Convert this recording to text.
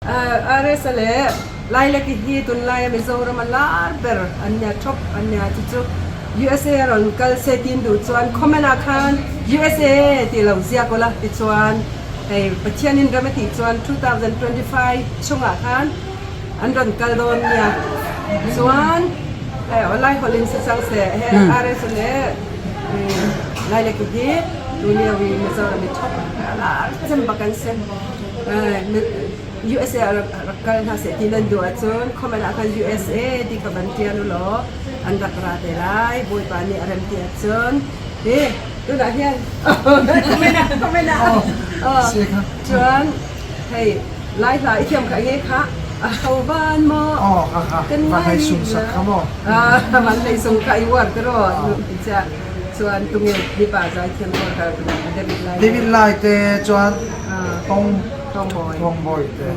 RS-a leh Lilac-i hi tunlaia Mizorama lar ber an nia, top an nia. Chu chu USA a rawn kal se tin duh chuan comment ah khan USA tih lo ziak ula tichuan hei Pathianin ram a tih chuan 2025 chhungah khan an rawn kal dawn nia. Chuan hei aw Laihawlin se chang se he RS-a leh Lilac-i hi tunlaiah Mizorami top lar chem bak an si. USA ah rak kal hna seh ti nan duh ahcun comment ah khan USA ti kha van ṭial u law an rak ra te lai. Bawipa nih a rem ti ahcun hi tunah hin comment ah comment ah cun hei Lai hla i thiam kha nge kha a ho van maw kan ngai van hlei sung kha i uar te ro chuan tunge mipa zaithiam pawl kha David Lai David Lai te chuan Tong Tong Bawi Tong Bawi te.